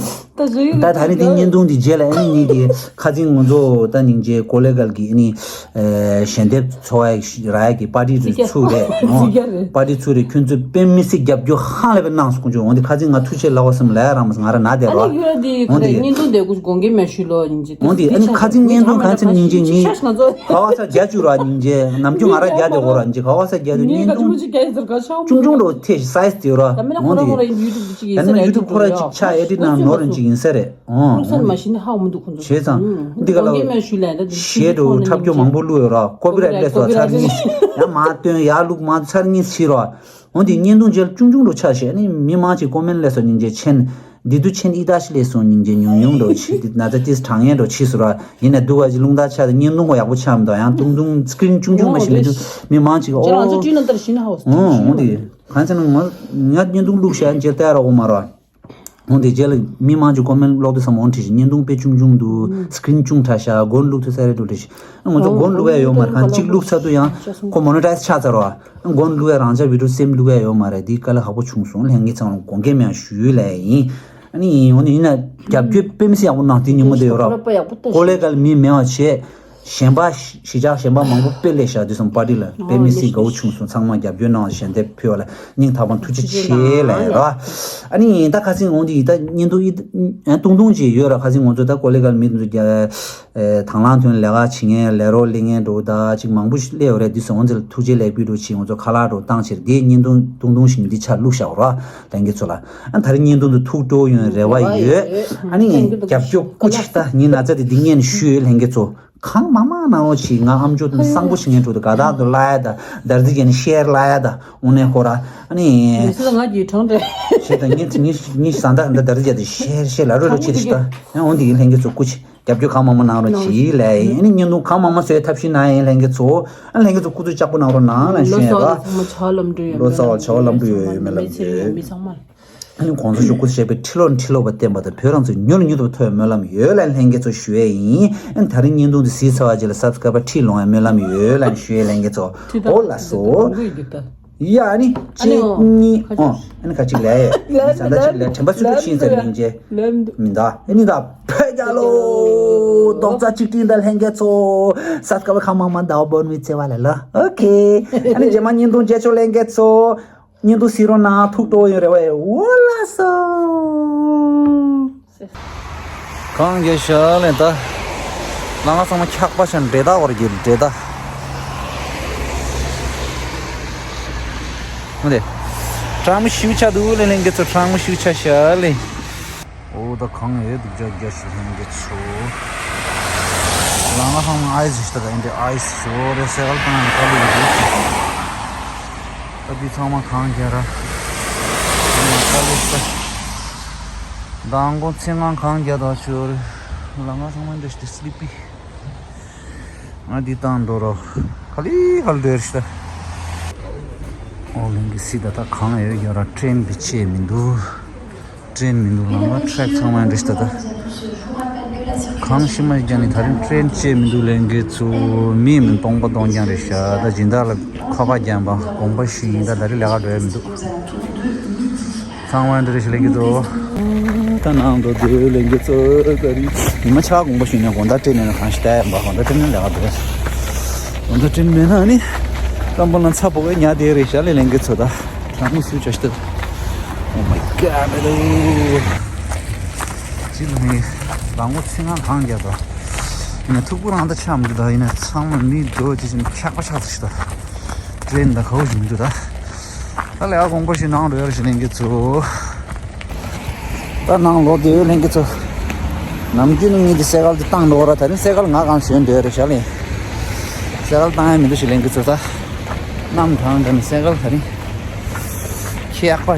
ད་ད་ད་རིང་དེ་བརྙན་ཐུང་འདི་རྗེས་ལ་ཨ་ནི་ངེད་ཀྱི་ཁ་རྩང་ང་ཚོ་ད་སྙིང་རྗེ་ཀོ་ལེ་གལ་གྱི་ཨ་ནི་ཞལ་འདེབས་འཚོགས་ཡ་རག་ཡ་གི་པར་ཊི་རེ་ཚུགས་རེད། པར་ཊི་ཚུགས་རེད། ཁྱོད་ཚོས་དཔེ་མི་སྲིད་རྒྱབ་སྐྱོར་ཧང་ལས་པའི་གནང་སོང་ཀུན་སྤྱོད། འོ་འདི་ཁ་རྩང་ང་ཐུགས་རྗེ་ལགས་སོ་སེམས་ལ་ཡ་རང་མ་སོང་ང་ར་ན་བསྡད་རོ། འོ་འདི་བརྙན་ཐུང་དེ་ཀུན་དགོངས་འགལ་མེད་ཞུ་ལོ་སྙིང་རྗེ། འོ་འདི་ཨ་ནི་ཁ་རྩང་བརྙན་ཐུང་གང་ཚེ་སྙིང་རྗེ་ངའི་ག་བ་ས་རྒྱ་བཅུ་ར་སྙིང་རྗེ་ནམ་རྒྱུན་ང་ར་རྒྱ་བསྡད་གོ་ར་སྙིང་རྗེ་ག་བ་ས་རྒྱ་བསྡད་བརྙན་ཐུང་ཆུང་ཆུང་རོ་ཐེ་སའི་ཛི་དེ་ར། འོ་འདི་ཡང་ན་ཡུ་ཊུབ་ཁོ་ར་ཅིག་ཆ་ཨེ་ཌིཊ་ནང་ནོར་རེ་ཅིག་ཡིན་ས་རེད། ཨོ། ལུགས་སྲོལ་མ་ཤེས་ན་ཧ་གོ་མི་འདུག་ཁོང་ཚོ། བྱས་ཙང་། ཨུམ། འདི་ག་ལ་དགོངས་འགལ་མེད་ཞུས་ལན་ད་འདི་ཞེ་དྲག་འཁྲབ་སྟོན་མང་པོ་བླུགས་ཡོད་ར། ཀོ་པི་རའེ་ཊི་སླེབས་སོང་ཚར་གཉིས། ཡང་མ་སྟོན་ཡར་བླུགས་མ་ཚར་གཉིས་ཕྱིན་ར། འོ་འདི་བརྙན་ཐུང་རྗེས་ལ་ཆུང་ཆུང་རུ་ཆགས་ཤག་ཨ་ནི་མི་མང་ཅིག་ཀོ་མེན་ཊི་སླེབས་སོང་སྙིང་རྗེ་ཆེན། འདི་དུས་ཆེན་ཨི་ཏ་ཤི་སླེབས་སོང་སྙིང་རྗེ་ཉུང་ཉུང་འགྲོ་ཕྱིས་འདི་ན་ཚ་ཏིས་དྲག་ངན་འགྲོ་ཕྱིས་སོང་ར། ཡིན་ན་སྡུག་ག་ཅིག་རླུང་རྟ་ཆགས་ཏེ་བརྙན་ཐུང་གོ་ཡག་པོ་ཆགས་མི་འདུག་ཡང་ཏུང་ཏུང་སི་ཀི་རིན་ཆུང་ཆུང་མ་ཞིག་མི་འདུག་མི་མང་ཅིག་ཁྱེད་རང་ཚོ་བཀྲིས་ལ་ལྟར་ཞིག་ན་ཧ་གོ་སོང་། འོ་འདི་གང་ཚེ་ན་ང་ང་བརྙན་ཐུང་བླུགས་ཤག་མཇལ་ལྟ་ཡ་ར་འོ་མ་ར། འོང་དེ་རྗེས་ལ་མི་མང་ཅིག་ཀོ་མེན་ཊི་ཀློག་དུས་ཙམ་འོང་བྲིས་ཤིག་བརྙན་ཐུང་དཔེ་ཆུང་ཆུང་འདུག་སི་ཀི་རིན་ཆུང་དྲགས་ཤག་མགོ་བླུགས་ཐུབ་ས་རེད་འགྲོ་བྲིས་ཤིག་ང་ཚོ་མགོ་བླུགས་ཡ་ཡོད་མ་རེད། གང་གཅིག་བླུགས་ཚར་དུས་ཡང་ཁོ་མོ་ནི་ཊའི་ཛི་ཆགས་ཚར་བ། མགོ་བླུགས་ཡ་རང་ཅག་བི་ཌིའོ་སེམས་བླུགས་ཡ་ཡོད་མ་རེད། འདི་དཀའ་ལས་ཁག་པོ་བྱུང་སོང་། ལྷན་རྒྱས་ཚང་ལ་དགོངས་འགལ་མེད་ཞུས་ལས་ཡིན། ཨ་ནི་འོ་ནི་ཡིན་ན་རྒྱབ་སྐྱོར་དཔེ་མི་སྲིད་ཡག་པོ་གནང་དེ་ཉིན་མོ་དེ་ཡོད་ར། ཀོ་ལེ་གལ་མི་མེད་པ་བྱས། གཞན་པ་གཞིས་ཆགས་གཞན་པ་མང་པོ་དཔེ་ལས་བཞག་དུས་སམ་པར་ཊི་ལ་དཔེ་མི་སྲིད་དགའ་བོ་བྱུང་སོང་། ཚང་མ་རྒྱབ་སྐྱོར་གནང་བ་ཞལ་འདེབས་ཕུལ་བ་ལ་སྙིང་ཐག་པ་ཐུགས་རྗེ་ཆེ་ལབ་ཡིན་ར། ཨ་ནི་ད་ཁ་སང་འོང་དུས་ད་བརྙན་ཐུང་ཨི་ཏུང་ཏུང་ཅིག་ཡོད་ར། ཁ་སང་ང་ཚོ་ད་ཀོ་ལེ་གལ་མི་དེ་ཚོ་རྒྱ་དང་བླངས་ཐོན་ལས་ཀ་བྱེད་མཁན་ལས་རོགས་ལས་མཁན་འགྲོ་ད་ཅིག་མང་པོ་ཞིག་སླེབས་ཡོད་རེད། དུས་སམ་འོང་ཚེ་ལ་ཐུགས་རྗེ་ལེགས་འབུལ་འགྲོ་ཆེ་ང་ཚོ་ཁ་ལག་འགྲོ་བཏང་ཕྱིར་དེ་བརྙན་ཐུང་ཏུང་ཏུང་ཞིག་འདི་ཆ་བླུགས་བཞག་ར། ལྷན་རྒྱས་ཚོ་ལ་ཨ་ད་རེས་བརྙན་ཐུང་དུ་ཐུགས་སྤྲོ་ཡོང་རེ་བ་ཡོད། ཨ་ནི་རྒྱབ་སྐྱོར་སྐུ་མཁྱེན། ད་ངའི་ན་ཚ་དེ་འདི་ངས་ནི་ཞུས་ཡོད་ལྷན་རྒྱས་ཚོ། གང་མང་མང་གནང་རོགས་གྱིས། ང་ཨམ་ཅོག་དེ་གསང་པོ་བྱེད་མཁན་ཁྲོད་དུ་དགའ་རྟགས་དུ་བརླག་ཡ་ད་དར་རྩི་བརྒྱབ་ནས་ཤེར་བརླག་ཡ་ད་འོ་ནས་ཁོ་ར་ཨ་ནི། མི་ཚེ་ང་གི་གྲོང་རེད། ཞེས་དང་ངས་ངས་ངས་བཟའ་ཟླ་འདི་དར་རྩི་བརྒྱབ་སྟེ་ཤེར་ཤེར་ལ་རོལ་རོལ་བྱེད་ཤི་ད་ཡང་འོ་འདི་ཡིན་ལྷན་རྒྱས་ཚོ་སྐུ་མཁྱེན། རྒྱབ་སྐྱོར་གང་མང་མང་གནང་རོགས་གྱིས་ལས་ཡིན། ཨ་ནི་བརྙན་ཐུང་གང་མང་མང་བཟོས་ཐབས་ཤེས་གནང་ཡིན་ལྷན་རྒྱས་ཚོ། ཨ་ལྷན་རྒྱས་ཚོ་སྐུ་གཟུགས་ལྕགས་པོ་གནང་རོགས་གནང་ལ་ཞུ་ཡ་ར། ལོ་ཙཱ་བ་ཚང་མ་བྱ་བ་ལམ་འགྲོ་ཡོད། ལོ་ཙཱ་བ་བྱ་བ་ལམ་འགྲོ་ཡོད་ཡོད་མེད་ལམ་འགྲོ་ཡོད། མི་ཚང་མ། ཨ་ནི་གོང་ས་མཆོག་སྐུ་ཚེ་ཞབས་པད་ཁྲི་ལོར་ཁྲི་ལོ་བརྟན་པ་དང་བོད་རང་བཙན་མྱུར་ལས་མྱུར་དུ་ཐོབ་པའི་སྨོན་ལམ་ཡོད་ལ་ལྷན་རྒྱས་ཚོ་ཞུ་ཡས་ཡིན། ཨ་ནི་ད་རིང་བརྙན་ཐུང་འདི་གཟིགས་ཚར་བ་རྗེས་ལ་སབ་སི་ཀ་རབ་ཁྲི་ལོངས་ཡས་སྨོན་ལམ་ཡོད་ལ་ཞུ་ཡས་ལྷན་རྒྱས་ཚོ། འོ་ལགས་སོ། ཡ་ཨ་ནི་གཅིག་གཉིས་ཨོ་ཨ་ནི་ཁ་ཅིག་ལས་ཡས་ཟ་ད་ཅིག་ལས་དྲན་པ་ཚུལ་ཁྲིམས་ཤིང་ཟེར་མིང་རྗེ་མི་འདའ་ཨ་ནི་ད་བོད་རྒྱལ་ལོ། རྡོག་རྩ་གཅིག་སྒྲིལ་དང་ལྷན་རྒྱས་ཚོ། སབ་སི་ཀ་རབ་ཁག་མང་མང་ཟླ་བ་བོར་མི་བརྩེ་བ་ལ་ལ་ཨོ་ཁེ། ཨ་ནི་རྗེས་མ་བརྙན་ཐུང་མཇལ་ཆོག་ལྷན་རྒྱས་ཚོ། བརྙན་ཐུང་གཟིགས་རོགས་གནང་། ཐུགས་སྤྲོ་ཡོང་རེ་བ་ཡོད། འོ་ལགས་སོ། གངས་རྒྱ་ཤར་ལེན་ད། ལ་ང་ཚང་མ་འཁྱག་པ་ཤ་འདྲེ་ད་བར་གྱི་འདྲེ་ད། མོ་དེ། གྲང་མོ་ཤུ་ཆ་འདུག་ལེ་ལེན་གི་ཚོ་གྲང་མོ་ཤུ་ཆ་ཤ་ལེ། འོ་ད་གངས་ཡོད་འདུག་རྒྱ་རྒྱ་ཞིག་ལྷན་རྒྱས་ཚོ། ལ་ང་ཚང་མ་ཨའི་སི་ཞིག་ད་ད་ཡིན་དེ་ཨའི་སི་ཞོ་རེ་སེ་གལ་བཏང་ཡང་དཀའ་ལས་ཡོད་འདུག་ད་འདི་ཚང་མ་གངས་རྒྱ་ར། དཀའ་ལས་ས། མདང་དགོང་ཚེ་ང་གངས་རྒྱ་ད་ཞོ་རེ། ལ་ང་ཚང་མ་འདྲེ་ཞིག་སི་ལི་པི། ང་འདི་བཏང་འགྲོ་རོགས། ཧ་ལི་ཧ་ལི་འདྲེ་ཞིག་ད། ཨོ་ལིང་གི་སི་ད་ད་གངས་ཡོད་རྒྱ་ར་ཀྲེན་འདི་ཆེ་མི་འདུག་ཀྲེན་མི་འདུག་ལམ་ལ་ཊེག་ཚང་མ་འདྲི་ཤི་ད་ད། གང་ཤི་མ་རྒྱ་ནི་ད་རིང་ཀྲེན་ཅེས་མི་འདུག་ལན་གི་ཚུ་མི་མི་སྟོང་པ་སྟོང་རྐྱང་རེད་ཤག་ད་སྦྱིན་བདག་ལ་ཁ་པར་རྒྱབ་པ་དགོངས་པ་ཞུ་ཡིན་ད་ད་རིང་ལས་ཀ་འགྲོ་ཡ་མི་འདུག་ཚང་མ་འདྲི་ཤི་ལན་གི་ཚུ། ད་ནང་དུ་སྡོད་ལན་གི་ཚུ་ད་རིང་ཉི་མ་ཆ་དགོངས་པ་ཞུ་ནས་དགོང་དག་ཀྲེན་ནས་གང་ཤི་ད་ཡ་འབའ་དགོང་དག་ཀྲེན་ནས་ལས་ཀ་འགྲོ་ཡ། དགོང་དག་ཀྲེན་མེད་ན་ནི་ཀམ་པོ་ན་ཚ་པོ་གི་ཉ་དེ་རེད་ཤག་ལེ་ལན་གི་ཚུ་ད། རང་མི་སུ་ཅོ་ཤི་ཏེ། Oh my god, hello. ཅི་ལ་ཧེ། རང་མགོ་ཚིག་ངང་གང་རྒྱག་དོ། ཡིན་ན་ཐུག་པོ་རང་ད་ཆམ་འདུག་ད་ཡིན་ན་ཚང་མ་མི་འགྲོ་ཅི་ཞིག་འཁྱག་པ་ཆགས་ཏེ་ཤི་ད། ཀྲེན་ད་ཁའོ་ཞིག་འདུག་ད། ད་ལས་ཀ་དགོངས་པ་ཞིག་གནང་འགྲོ་ཡ་ར་ཞིག་ལེན་གི་ཚུ། ད་ནང་ལོག་དེ་ལེན་གི་ཚུ། ནམ་རྒྱུན་ནི་ངས་འདི་སེ་གལ་འདི་བཏང་འགྲོ་ར་ད་ནི་སེ་གལ་ང་གང་ཞོན་འདོད་རེ་ཤ་ལེ། སེ་གལ་བཏང་ཡ་མི་འདུག་ཞིག་ལེན་གི་ཚུ་ད། གནམ་གང་ད་ནི་སེ་གལ་ད་ནི། ཁྱེག་པ།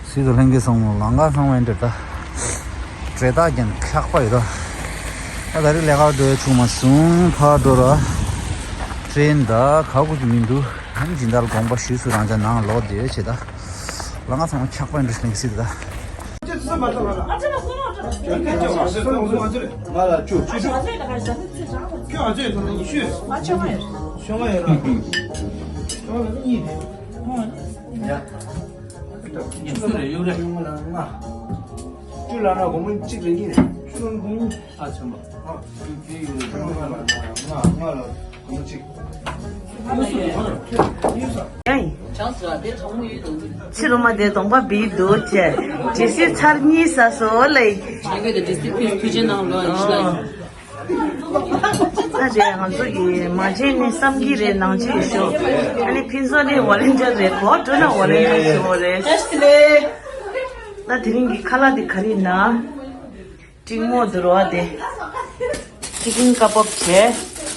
སི་ཏུ་ལྷན་རྒྱས་ཚང་མ་ལང་ཀ་ཚང་མ་འདིར་ད། བྲེ་ད་ཀྱང་ཁག་པ་ཡོད་ད། ད་ད་རེས་ལས་ཀ་འགྲོ་ཡ་བྱུང་མ་སོང་ཕར་འགྲོ་ར། ཀྲེན་ད་ག་གུ་ཅི་མི་འདུག་ཨ་ནི་སྦྱིན་བདག་ལ་དགོངས་པ་ཞུས་སུ་རང་ཅག་ནང་ལོག་བསྡད་བྱེད་ད། ལང་ཀ་ཚང་མ་ཁག་པ་འདྲ་ཞིག་ལེན་གི་སྲིད་ད། ཡ། ཡུག་སུ་རེད་ཡུག་རེད། བཅུ་ལ་ན་སྒོར་མོ་གཅིག་རེ་གཉིས་རེད། བཅུ་ལ་ན་སྒོར་མོ་གཉིས། ཨ་ཆེན་པོ། ཨ་བཅུ་བཅུའི་ཡུག་རེད། བཅུ་ལ་ན་ལྔ་ལྔ་ལ་སྒོར་མོ་གཅིག་ཡུག་སུ་རེད་ཡུག་རེད། ཕྱི་རུ་མ་དེ་གདོང་པ་བིས་འདུག་ཅེ། ཇི་སི་ཚར་གཉིས་ས་སོ་ལེ། ཨ་དེ་ང་ཚོ་གི་མ་བྱས་ནས་བསམ་གྱི་རེད་ནང་ཆེ་ཤོག་ཨ་ནི་ཕིན་སོ་ནི་ཝོ་ལན་ཊི་ཡར་རེད་གོ་འགྲོ་ན་ཝོ་ལན་ཊི་ཡར་ཞུ་བ་རེད། ད་དེ་རིང་གི་ཁ་ལག་དེ་ག་རེ་ན། ཀྲིང་མོ་འདུག་རོ་དེ། ཅི་ཀིན་ཀ་པོབ་བྱས།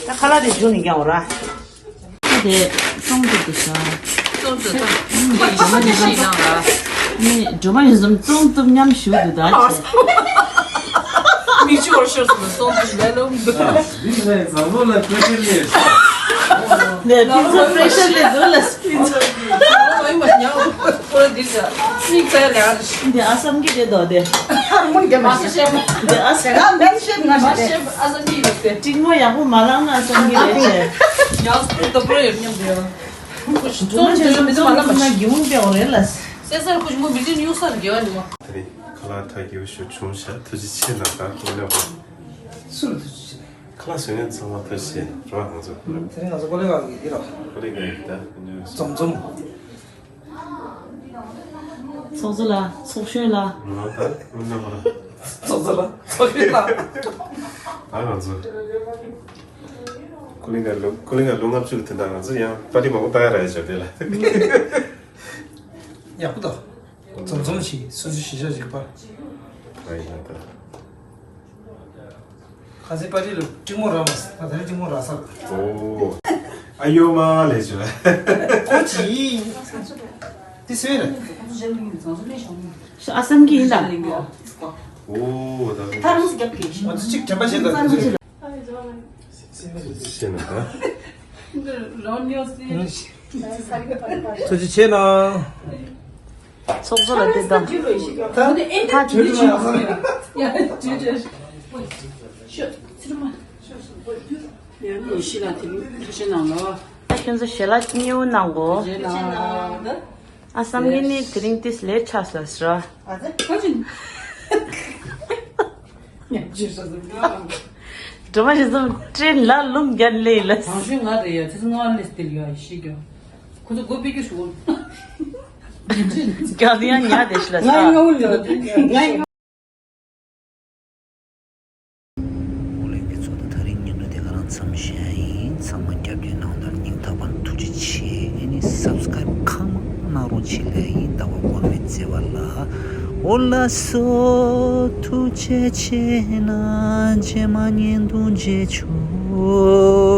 ད་ཁ་ལག་དེ་འཇུ་ནི་ཀྱང་འོ་ར། དེ་སོང་དུ་དུ་ཤ། སོང་དུ་དུ། འགྲོ་མ་ཡིན་ཙམ། ནི་འགྲོ་མ་ཡིན་ཙམ་ཙོང་དུ་མཉམ་ཞུ་དུ་ད། མི་ཆུ་བར་ཤོར་སོང་ཙོང་དུ་ལས་ལོ་མི་འདུག་ནས་ཕིན་ཚོ་པྲེ་ཤར་ལས་འདུག་ལ་ཕིན་ཚོ། འདི་ཨ་སམ་གི་རེད་དོ་དེ། འདི་ཨ་སམ་གི་རེད། ཀྲིང་མོ་ཡག་པོ་མ་ལངས་ན་སོང་གི་རེད་ཅེ། ཡག་པོ་ཏོ་པོ་ཡོད་སྙམ་དེ། ཁོ་ཅི་ཙོང་ཙོང་ཙོང་ཙོང་ཙོང་ན་གི་མོ་པེ་འོ་རེད་ལ། སེ་སར་ཁོ་ཅི་མོ་མི་ལི་ཉུང་སར་དགེ་བ་ནི་མ། དེ་རིང་ཁ་ལག་ཐག་གི་ཤོ་ཆུང་ཤ་ཐུགས་རྗེ་ཆེ་ལ་ད་ཁོ་ལེ་བ། སུ་ལ་ཐུགས་རྗེ་ཆེ། ཁ་ལག་བཟོ་མཁན་ཚང་མ་ཐུགས་རྗེ་ཆེ་ར་ང་ཚོ། དེ་རིང་ང་ཚོ་ཀོ་ལེ་ག་གི་ཡིན་ར། ཀོ་ལེ་ག་ཡིན་ད་ཉོ། ཙོང་ཙོང་། ཚོགས་གཙོ་ལགས། ཚོགས་གཞོན་ལགས། ང་ད་མི་ན་མ། ཚོགས་གཙོ་ལགས། ཚོགས་གཞོན་ལགས། ད་ང་ཚོ། ཀུ་ལིང་ག་ལུང་ཀུ་ལིང་ག་ལུང་ལྔ་བཅུ་གི་དོན་དག་ང་ཚོ་ཡང་པར་ཊི་མང་པོ་བཏང་ཡ་ར་ཡ་བྱ་དེ་ལ། ཡག་པོ་འདུག་ཙོང་ཙོང་ཞིག་སུ་ཞིག་ཞིག་ཞིག་པ། ད་ཡིན་ན་ད། ཁ་སང་པར་ཊི་ལ་ཀྲིང་མོ་ར་མ་ས་ད་ད་རེས་ཀྲིང་མོ་ར་ས། ཨོ། ཨ་ཡོ་མ་ལས་བྱོས། ཁོ་ཅི། དེ་སུ་རེད། ཨ་སམ་གི་ཡིན་ད། ཨོ་ད། ང་ཚོ་གཅིག་དྲན་པ་བྱེད་ད། ཤེས་ན་ད། ཐུགས་རྗེ་ཆེ་གནང་། ཚོགས་གཙོ་ལ་དེ་དང་། ད་ད་དུས་ཚོད་མ་ཟིན་ཡ། ཡ་ཅི་ཅི་ཤོ་ཚིར་མ་ཡ་ནི་ཤི་ལ་དེ་ཐུགས་རྗེ་གནང་ལོ། ད་ཁྱོད་ཚོ་ཞལ་ལག་མཉེས་པོ་གནང་གོ། རྗེས་ལ། ཨ་བསམ་གི་ནི་དེ་རིང་ཏིས་ལེ་ཆགས་ས་ཟེར། ཨ་ཙི། ཁ་ཅིག་ཉག་ཅིག་ཤོ་ཟིན་ག་སྒྲོལ་མ་ཞིག་ཙམ་སྤྲེལ་ལ་ལུམ་རྒྱན་ལེ་ལ། དང་ཤོས་ང་རེད་ཡ། ཚེ་ང་ལས་སྟེར་ཡ་ཤི་གྱོ། ཁོ་ཚོ་སྒོ་ཕྱེ་རྒྱུ་ཞུ། རྒྱ་དེ་ཡང་ཉག་དེ་ཤི་ལ་ང་ས། ཡོང་ལ་ང་ཡོང་། འོ་ལེ་ཕི་ཚོ་ད་ད་རིང་ཉིན་ནུ་དེ་ག་རང་མཚམས་བཞག་ཡིན། ཚང་མ་སྐྱབས་རྗེ་གནང་དང་སྙིང་ཐག་པ་ནས་ཐུགས་རྗེ་ཆེ། ཨེ་ནི་སབ་སི་ཀ་རེབ་གང་མང་གནང་རོགས་བྱེད་ལེ་ཡིན། ཟླ་བ་འགོར་བའི་བརྩེ་བ་ལ། འོ་ལགས་སོ། ཐུགས་རྗེ་ཆེ་གནང་། རྗེས་མ་ཉིན་དུ་མཇལ་ཆོག